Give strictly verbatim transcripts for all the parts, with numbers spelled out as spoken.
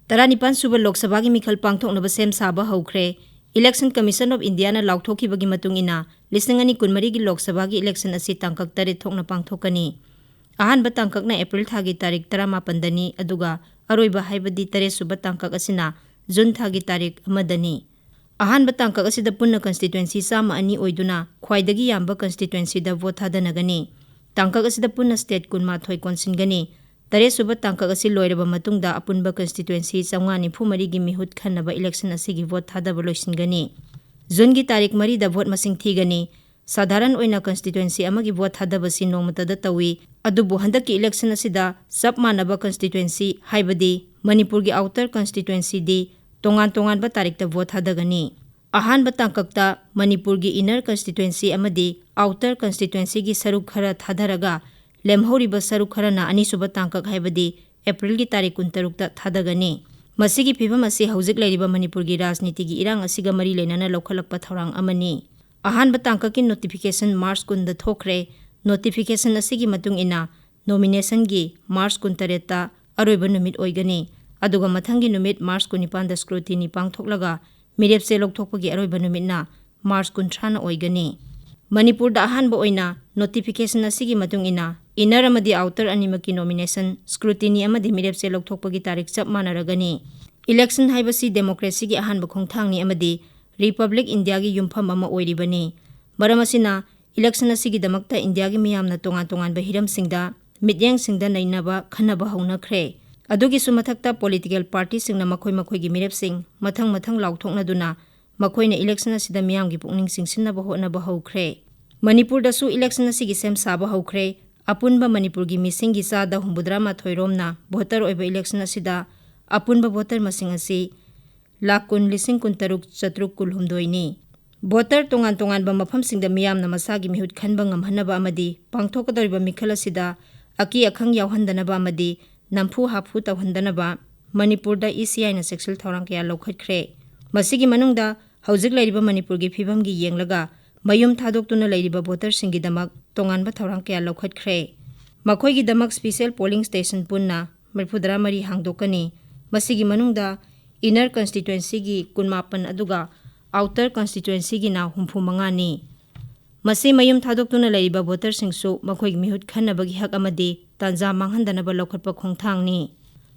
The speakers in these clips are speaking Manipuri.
ꯇꯔꯥꯅꯤꯄꯥꯟ ꯁꯨꯕ ꯂꯣꯛ ꯁꯚꯥꯒꯤ ꯃꯤꯈꯜ ꯄꯥꯡꯊꯣꯛꯅꯕ ꯁꯦꯝ ꯁꯥꯕ ꯍꯧꯈ꯭ꯔꯦ꯫ Election Commission of Indiaꯅ ꯂꯥꯎꯊꯣꯛꯈꯤꯕꯒꯤ ꯃꯇꯨꯡ ꯏꯟꯅ, ꯂꯤꯁꯤꯡ ꯑꯅꯤ ꯀꯨꯟꯃꯔꯤꯒꯤ ꯂꯣꯛ ꯁꯚꯥꯒꯤ election ꯑꯁꯤ ꯇꯥꯡꯀꯛ ꯇꯔꯦꯠ ꯊꯣꯛꯅ ꯄꯥꯡꯊꯣꯛꯀꯅꯤ꯫ ꯑꯍꯥꯟꯕ ꯇꯥꯡꯀꯛꯅ ꯑꯦꯄ꯭ꯔꯤꯜ ꯊꯥꯒꯤ ꯇꯥꯔꯤꯛ ꯇꯔꯥꯃꯥꯄꯟꯗꯅꯤ, ꯑꯗꯨꯒ ꯑꯔꯣꯏꯕ, ꯍꯥꯏꯕꯗꯤ ꯇꯔꯦꯠ ꯁꯨꯕ ꯇꯥꯡꯀꯛ ꯑꯁꯤꯅ ꯖꯨꯟ ꯊꯥꯒꯤ ꯇꯥꯔꯤꯛ ꯑꯃꯗꯅꯤ꯫ ꯑꯍꯥꯟꯕ ꯇꯥꯡꯀꯛ ꯑꯁꯤꯗ ꯄꯨꯟꯅ constituency ꯆꯥꯝꯃ ꯑꯅꯤ ꯑꯣꯏꯗꯨꯅ ꯈ꯭ꯋꯥꯏꯗꯒꯤ ꯌꯥꯝꯕ constituencyꯗ vote ꯊꯥꯗꯅꯒꯅꯤ꯫ ꯇꯥꯡꯀꯛ ꯑꯁꯤꯗ ꯄꯨꯟꯅ state ꯀꯨꯟꯃꯥꯊꯣꯏ ꯀꯣꯟꯁꯤꯟꯒꯅꯤ꯫ ꯇꯔꯦꯠ ꯁꯨꯕ ꯇꯥꯡꯀꯛ ꯑꯁꯤ ꯂꯣꯏꯔꯕ ꯃꯇꯨꯡꯗ ꯑꯄꯨꯟꯕ constituency ꯆꯥꯝꯃꯉꯥ ꯅꯤꯐꯨ ꯃꯔꯤꯒꯤ ꯃꯤꯍꯨꯠ ꯈꯟꯅꯕ election ꯑꯁꯤꯒꯤ vote ꯊꯥꯗꯕ ꯂꯣꯏꯁꯤꯟꯒꯅꯤ꯫ ꯖꯨꯟꯒꯤ ꯇꯥꯔꯤꯛ ꯃꯔꯤꯗ vote ꯃꯁꯤꯡ ꯊꯤꯒꯅꯤ꯫ ꯁꯥꯙꯥꯔꯟ ꯑꯣꯏꯅ constituency ꯑꯃꯒꯤ vote ꯊꯥꯗꯕꯁꯤ ꯅꯣꯡꯃꯇꯗ ꯇꯧꯏ, ꯑꯗꯨꯕꯨ ꯍꯟꯗꯛꯀꯤ election ꯑꯁꯤꯗ ꯆꯞ ꯃꯥꯟꯅꯕ constituency, ꯍꯥꯏꯕꯗꯤ ꯃꯅꯤꯄꯨꯔꯒꯤ outer constituencyꯗꯤ ꯇꯣꯉꯥꯟ ꯇꯣꯉꯥꯟꯕ ꯇꯥꯔꯤꯛꯇ vote ꯊꯥꯗꯒꯅꯤ꯫ ꯑꯍꯥꯟꯕ ꯇꯥꯡꯀꯛꯇ ꯃꯅꯤꯄꯨꯔꯒꯤ inner constituency ꯑꯃꯗꯤ outer constituencyꯒꯤ ꯁꯔꯨꯛ ꯈꯔ ꯊꯥꯗꯔꯒ, ꯂꯦꯝꯍꯧꯔꯤꯕ ꯁꯔꯨꯛ ꯈꯔꯅ ꯑꯅꯤꯁꯨꯕ ꯇꯥꯡꯀꯛ, ꯍꯥꯏꯕꯗꯤ ꯑꯦꯄ꯭ꯔꯤꯜꯒꯤ ꯇꯥꯔꯤꯛ ꯀꯨꯟꯇꯔꯨꯛꯇ ꯊꯥꯗꯒꯅꯤ꯫ ꯃꯁꯤꯒꯤ ꯐꯤꯚꯝ ꯑꯁꯤ ꯍꯧꯖꯤꯛ ꯂꯩꯔꯤꯕ ꯃꯅꯤꯄꯨꯔꯒꯤ ꯔꯥꯖꯅꯤꯇꯤꯒꯤ ꯏꯔꯥꯡ ꯑꯁꯤꯒ ꯃꯔꯤ ꯂꯩꯅꯅ ꯂꯧꯈꯠꯂꯛꯄ ꯊꯧꯔꯥꯡ ꯑꯃꯅꯤ꯫ ꯑꯍꯥꯟꯕ ꯇꯥꯡꯀꯛꯀꯤ notification ꯃꯥꯔꯆ ꯀꯨꯟꯗ ꯊꯣꯛꯈ꯭ꯔꯦ꯫ Notification ꯑꯁꯤꯒꯤ ꯃꯇꯨꯡ ꯏꯟꯅ, nominationꯒꯤ ꯃꯥꯔꯆ ꯀꯨꯟꯇꯔꯦꯠꯇ ꯑꯔꯣꯏꯕ ꯅꯨꯃꯤꯠ ꯑꯣꯏꯒꯅꯤ, ꯑꯗꯨꯒ ꯃꯊꯪꯒꯤ ꯅꯨꯃꯤꯠ ꯃꯥꯔꯆ ꯀꯨꯟꯅꯤꯄꯥꯟꯗ scrutiny ꯄꯥꯡꯊꯣꯛꯂꯒ, ꯃꯤꯔꯦꯞꯆꯦ ꯂꯧꯊꯣꯛꯄꯒꯤ ꯑꯔꯣꯏꯕ ꯅꯨꯃꯤꯠꯅ ꯃꯥꯔꯆ ꯀꯨꯟꯊ꯭ꯔꯥꯅ ꯑꯣꯏꯒꯅꯤ꯫ ꯃꯅꯤꯄꯨꯔꯗ ꯑꯍꯥꯟꯕ ꯑꯣꯏꯅ notification ꯑꯁꯤꯒꯤ ꯃꯇꯨꯡ ꯏꯟꯅ inner ꯑꯃꯗꯤ outer ꯑꯅꯤꯃꯛꯀꯤ nomination, scrutiny ꯑꯃꯗꯤ ꯃꯤꯔꯦꯞꯆꯦ ꯂꯧꯊꯣꯛꯄꯒꯤ ꯇꯥꯔꯤꯛ ꯆꯞ ꯃꯥꯟꯅꯔꯒꯅꯤ꯫ Election ꯍꯥꯏꯕꯁꯤ democracyꯒꯤ ꯑꯍꯥꯟꯕ ꯈꯣꯡꯊꯥꯡꯅꯤ ꯑꯃꯗꯤ Republic Indiaꯒꯤ ꯌꯨꯝꯐꯝ ꯑꯃ ꯑꯣꯏꯔꯤꯕꯅꯤ꯫ ꯃꯔꯝ ꯑꯁꯤꯅ, election ꯑꯁꯤꯒꯤꯗꯃꯛꯇ ꯏꯟꯗꯤꯌꯥꯒꯤ ꯃꯤꯌꯥꯝꯅ ꯇꯣꯉꯥꯟ ꯇꯣꯉꯥꯟꯕ ꯍꯤꯔꯝꯁꯤꯡꯗ, ꯃꯤꯠꯌꯦꯡꯁꯤꯡꯗ ꯅꯩꯅꯕ, ꯈꯟꯅꯕ ꯍꯧꯅꯈ꯭ꯔꯦ꯫ ꯑꯗꯨꯒꯤꯁꯨ ꯃꯊꯛꯇ, political partyꯁꯤꯡꯅ ꯃꯈꯣꯏ ꯃꯈꯣꯏꯒꯤ ꯃꯤꯔꯦꯞꯁꯤꯡ ꯃꯊꯪ ꯃꯊꯪ ꯂꯥꯎꯊꯣꯛꯅꯗꯨꯅ ꯃꯈꯣꯏꯅ election ꯑꯁꯤꯗ ꯃꯤꯌꯥꯝꯒꯤ ꯄꯨꯛꯅꯤꯡ ꯆꯤꯡꯁꯤꯟꯅꯕ ꯍꯣꯠꯅꯕ ꯍꯧꯈ꯭ꯔꯦ꯫ ꯃꯅꯤꯄꯨꯔꯗꯁꯨ election ꯑꯁꯤꯒꯤ ꯁꯦꯝ ꯁꯥꯕ ꯍꯧꯈ꯭ꯔꯦ꯫ ꯑꯄꯨꯟꯕ ꯃꯅꯤꯄꯨꯔꯒꯤ ꯃꯤꯁꯤꯡꯒꯤ ꯆꯥꯗ ꯍꯨꯝꯐꯨꯇꯔꯥ ꯃꯥꯊꯣꯏ ꯔꯣꯝꯅ voter ꯑꯣꯏꯕ election ꯑꯁꯤꯗ ꯑꯄꯨꯟꯕ voter ꯃꯁꯤꯡ ꯑꯁꯤ ꯂꯥꯈ ꯀꯨꯟ ꯂꯤꯁꯤꯡ ꯀꯨꯟꯇꯔꯨꯛ ꯆꯥꯇ꯭ꯔꯨꯛ ꯀꯨꯟꯍꯨꯝꯗꯣꯏꯅꯤ꯫ Voter ꯇꯣꯉꯥꯟ ꯇꯣꯉꯥꯟꯕ ꯃꯐꯝꯁꯤꯡꯗ ꯃꯤꯌꯥꯝꯅ ꯃꯁꯥꯒꯤ ꯃꯤꯍꯨꯠ ꯈꯟꯕ ꯉꯝꯍꯟꯅꯕ ꯑꯃꯗꯤ ꯄꯥꯡꯊꯣꯛꯀꯗꯧꯔꯤꯕ ꯃꯤꯈꯜ ꯑꯁꯤꯗ ꯑꯀꯤ ꯑꯈꯪ ꯌꯥꯎꯍꯟꯗꯅꯕ ꯑꯃꯗꯤ ꯅꯝꯐꯨ ꯍꯥꯐꯨ ꯇꯧꯍꯟꯗꯅꯕ ꯃꯅꯤꯄꯨꯔꯗ ECIꯅ ꯆꯦꯛꯁꯤꯜ ꯊꯧꯔꯥꯡ ꯀꯌꯥ ꯂꯧꯈꯠꯈ꯭ꯔꯦ꯫ ꯃꯁꯤꯒꯤ ꯃꯅꯨꯡꯗ ꯍꯧꯖꯤꯛ ꯂꯩꯔꯤꯕ ꯃꯅꯤꯄꯨꯔꯒꯤ ꯐꯤꯕꯝꯒꯤ ꯌꯦꯡꯂꯒ ꯃꯌꯨꯝ ꯊꯥꯗꯣꯛꯇꯨꯅ ꯂꯩꯔꯤꯕ voterꯁꯤꯡꯒꯤꯗꯃꯛ ꯇꯣꯉꯥꯟꯕ ꯊꯧꯔꯥꯡ ꯀꯌꯥ ꯂꯧꯈꯠꯈ꯭ꯔꯦ꯫ ꯃꯈꯣꯏꯒꯤꯗꯃꯛ special polling station ꯄꯨꯟꯅ ꯃꯔꯤꯐꯨꯇꯔꯥ ꯃꯔꯤ ꯍꯥꯡꯗꯣꯛꯀꯅꯤ꯫ ꯃꯁꯤꯒꯤ ꯃꯅꯨꯡꯗ inner constituencyꯒꯤ ꯀꯨꯟꯃꯥꯄꯟ ꯑꯗꯨꯒ outer constituencyꯒꯤꯅ ꯍꯨꯝꯐꯨ ꯃꯉꯥꯅꯤ꯫ ꯃꯁꯤ ꯃꯌꯨꯝ ꯊꯥꯗꯣꯛꯇꯨꯅ ꯂꯩꯔꯤꯕ voterꯁꯤꯡꯁꯨ ꯃꯈꯣꯏꯒꯤ ꯃꯤꯍꯨꯠ ꯈꯟꯅꯕꯒꯤ ꯍꯛ ꯑꯃꯗꯤ ꯇꯥꯟꯖꯥ ꯃꯥꯡꯍꯟꯗꯅꯕ ꯂꯧꯈꯠꯄ ꯈꯣꯡꯊꯥꯡꯅꯤ꯫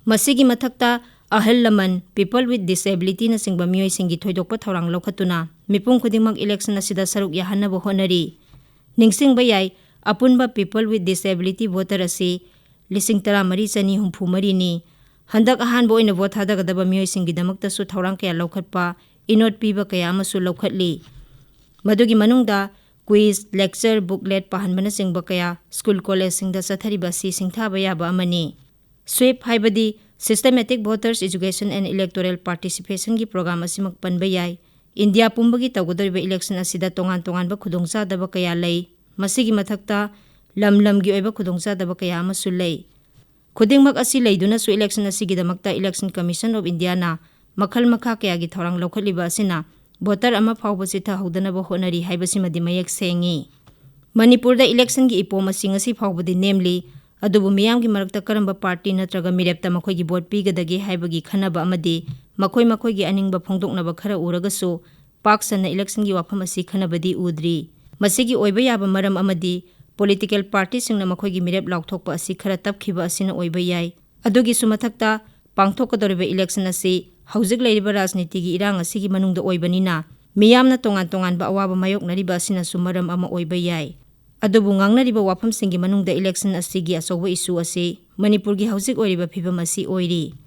ꯃꯁꯤꯒꯤ ꯃꯊꯛꯇ ꯑꯍꯜ ꯂꯃꯟ, people with disabilityꯅꯆꯤꯡꯕ ꯃꯤꯑꯣꯏꯁꯤꯡꯒꯤ ꯊꯣꯏꯗꯣꯛꯄ ꯊꯧꯔꯥꯡ ꯂꯧꯈꯠꯇꯨꯅ ꯃꯤꯄꯨꯝ ꯈꯨꯗꯤꯡꯃꯛ election ꯑꯁꯤꯗ ꯁꯔꯨꯛ ꯌꯥꯍꯟꯅꯕ ꯍꯣꯠꯅꯔꯤ꯫ ꯅꯤꯡꯁꯤꯡꯕ ꯌꯥꯏ, ꯑꯄꯨꯟꯕ people with disability voter ꯑꯁꯤ ꯂꯤꯁꯤꯡ ꯇꯔꯥꯃꯔꯤ ꯆꯅꯤ ꯍꯨꯝꯐꯨ ꯃꯔꯤꯅꯤ꯫ ꯍꯟꯗꯛ ꯑꯍꯥꯟꯕ ꯑꯣꯏꯅ vote ꯊꯥꯗꯒꯗꯕ ꯃꯤꯑꯣꯏꯁꯤꯡꯒꯤꯗꯃꯛꯇꯁꯨ ꯊꯧꯔꯥꯡ ꯀꯌꯥ ꯂꯧꯈꯠꯄ, ꯏꯅꯣꯠ ꯄꯤꯕ ꯀꯌꯥ ꯑꯃꯁꯨ ꯂꯧꯈꯠꯂꯤ꯫ ꯃꯗꯨꯒꯤ ꯃꯅꯨꯡꯗ quiz, lecture, booklet ꯄꯥꯍꯟꯕꯅꯆꯤꯡꯕ ꯀꯌꯥ school collegeꯁꯤꯡꯗ ꯆꯠꯊꯔꯤꯕ ꯑꯁꯤ ꯁꯤꯡꯊꯥꯕ ꯌꯥꯕ ꯑꯃꯅꯤ꯫ SWEEP ꯍꯥꯏꯕꯗꯤ Systematic Voters Education and Electoral Participationꯒꯤ program ꯑꯁꯤꯃꯛ ꯄꯟꯕ ꯌꯥꯏ꯫ ꯏꯟꯗꯤꯌꯥ ꯄꯨꯝꯕꯒꯤ ꯇꯧꯒꯗꯧꯔꯤꯕ election ꯑꯁꯤꯗ ꯇꯣꯉꯥꯟ ꯇꯣꯉꯥꯟꯕ ꯈꯨꯗꯣꯡꯆꯥꯗꯕ ꯀꯌꯥ ꯂꯩ꯫ ꯃꯁꯤꯒꯤ ꯃꯊꯛꯇ ꯂꯝ ꯂꯝꯒꯤ ꯑꯣꯏꯕ ꯈꯨꯗꯣꯡꯆꯥꯗꯕ ꯀꯌꯥ ꯑꯃꯁꯨ ꯂꯩ꯫ ꯈꯨꯗꯤꯡꯃꯛ ꯑꯁꯤ ꯂꯩꯗꯨꯅꯁꯨ election ꯑꯁꯤꯒꯤꯗꯃꯛꯇ Election Commission of Indiaꯅ ꯃꯈꯜ ꯃꯈꯥ ꯀꯌꯥꯒꯤ ꯊꯧꯔꯥꯡ ꯂꯧꯈꯠꯂꯤꯕ ꯑꯁꯤꯅ voter ꯑꯃ ꯐꯥꯎꯕ ꯆꯤꯠꯊꯍꯧꯗꯅꯕ ꯍꯣꯠꯅꯔꯤ ꯍꯥꯏꯕꯁꯤꯃꯗꯤ ꯃꯌꯦꯛ ꯁꯦꯡꯉꯤ꯫ ꯃꯅꯤꯄꯨꯔꯗ electionꯒꯤ ꯏꯄꯣꯝ ꯑꯁꯤ ꯉꯁꯤ ꯐꯥꯎꯕꯗꯤ ꯅꯦꯝꯂꯤ꯫ ꯑꯗꯨꯕꯨ ꯃꯤꯌꯥꯝꯒꯤ ꯃꯔꯛꯇ ꯀꯔꯝꯕ party ꯅꯠꯇ꯭ꯔꯒ ꯃꯤꯔꯦꯞꯇ ꯃꯈꯣꯏꯒꯤ vote ꯄꯤꯒꯗꯒꯦ ꯍꯥꯏꯕꯒꯤ ꯈꯟꯅꯕ ꯑꯃꯗꯤ ꯃꯈꯣꯏ ꯃꯈꯣꯏꯒꯤ ꯑꯅꯤꯡꯕ ꯐꯣꯡꯗꯣꯛꯅꯕ ꯈꯔ ꯎꯔꯒꯁꯨ, ꯄꯥꯛ ꯁꯟꯅ election ꯒꯤ ꯋꯥꯐꯝ ꯑꯁꯤ ꯈꯟꯅꯕꯗꯤ ꯎꯗ꯭ꯔꯤ꯫ ꯃꯁꯤꯒꯤ ꯑꯣꯏꯕ ꯌꯥꯕ ꯃꯔꯝ ꯑꯃꯗꯤ political party ꯁꯤꯡꯅ ꯃꯈꯣꯏꯒꯤ ꯃꯤꯔꯦꯞ ꯂꯥꯎꯊꯣꯛꯄ ꯑꯁꯤ ꯈꯔ ꯇꯞꯈꯤꯕ ꯑꯁꯤꯅ ꯑꯣꯏꯕ ꯌꯥꯏ꯫ ꯑꯗꯨꯒꯤꯁꯨ ꯃꯊꯛꯇ, ꯄꯥꯡꯊꯣꯛꯀꯗꯧꯔꯤꯕ election ꯑꯁꯤ ꯍꯧꯖꯤꯛ ꯂꯩꯔꯤꯕ ꯔꯥꯖꯅꯤꯇꯤꯒꯤ ꯏꯔꯥꯡ ꯑꯁꯤꯒꯤ ꯃꯅꯨꯡꯗ ꯑꯣꯏꯕꯅꯤꯅ, ꯃꯤꯌꯥꯝꯅ ꯇꯣꯉꯥꯟ ꯇꯣꯉꯥꯟꯕ ꯑꯋꯥꯕ ꯃꯥꯌꯣꯛꯅꯔꯤꯕ ꯑꯁꯤꯅꯁꯨ ꯃꯔꯝ ꯑꯃ ꯑꯣꯏꯕ ꯌꯥꯏ꯫ ꯑꯗꯨꯕꯨ ꯉꯥꯡꯅꯔꯤꯕ ꯋꯥꯐꯝꯁꯤꯡꯒꯤ ꯃꯅꯨꯡꯗ election ꯑꯁꯤꯒꯤ ꯑꯆꯧꯕ issue ꯑꯁꯤ ꯃꯅꯤꯄꯨꯔꯒꯤ ꯍꯧꯖꯤꯛ ꯑꯣꯏꯔꯤꯕ ꯐꯤꯕꯝ ꯑꯁꯤ ꯑꯣꯏꯔꯤ꯫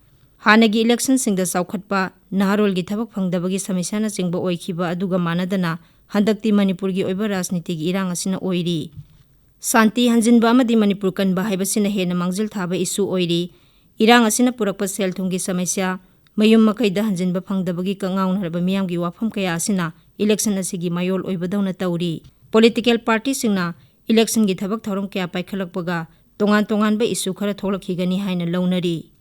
ꯍꯥꯟꯅꯒꯤ election ꯁꯤꯡꯗ ꯆꯥꯎꯈꯠꯄ, ꯅꯍꯥꯔꯣꯜꯒꯤ ꯊꯕꯛ ꯐꯪꯗꯕꯒꯤ ꯁꯃꯁ꯭ꯌꯥꯅꯆꯤꯡꯕ ꯑꯣꯏꯈꯤꯕ ꯑꯗꯨꯒ ꯃꯥꯟꯅꯗꯅ, ꯍꯟꯗꯛꯇꯤ ꯃꯅꯤꯄꯨꯔꯒꯤ ꯑꯣꯏꯕ ꯔꯥꯖꯅꯤꯇꯤꯒꯤ ꯏꯔꯥꯡ ꯑꯁꯤꯅ ꯑꯣꯏꯔꯤ꯫ ꯁꯥꯟꯇꯤ ꯍꯟꯖꯤꯟꯕ ꯑꯃꯗꯤ ꯃꯅꯤꯄꯨꯔ ꯀꯟꯕ ꯍꯥꯏꯕꯁꯤꯅ ꯍꯦꯟꯅ ꯃꯥꯡꯖꯤꯜ ꯊꯥꯕ issue ꯑꯣꯏꯔꯤ꯫ ꯏꯔꯥꯡ ꯑꯁꯤꯅ ꯄꯨꯔꯛꯄ ꯁꯦꯜ ꯊꯨꯝꯒꯤ ꯁꯃꯁ꯭ꯌꯥ, ꯃꯌꯨꯝ ꯃꯀꯩꯗ ꯍꯟꯖꯤꯟꯕ ꯐꯪꯗꯕꯒꯤ ꯀꯛꯉꯥꯎꯅꯔꯕ ꯃꯤꯌꯥꯝꯒꯤ ꯋꯥꯐꯝ ꯀꯌꯥ ꯑꯁꯤꯅ election ꯑꯁꯤꯒꯤ ꯃꯌꯣꯜ ꯑꯣꯏꯕꯗꯧꯅ ꯇꯧꯔꯤ꯫ Political party ꯁꯤꯡꯅ election ꯒꯤ ꯊꯕꯛ ꯊꯧꯔꯝ ꯀꯌꯥ ꯄꯥꯏꯈꯠꯂꯛꯄꯒ ꯇꯣꯉꯥꯟ ꯇꯣꯉꯥꯟꯕ issue ꯈꯔ ꯊꯣꯛꯂꯛꯈꯤꯒꯅꯤ ꯍꯥꯏꯅ ꯂꯧꯅꯔꯤ꯫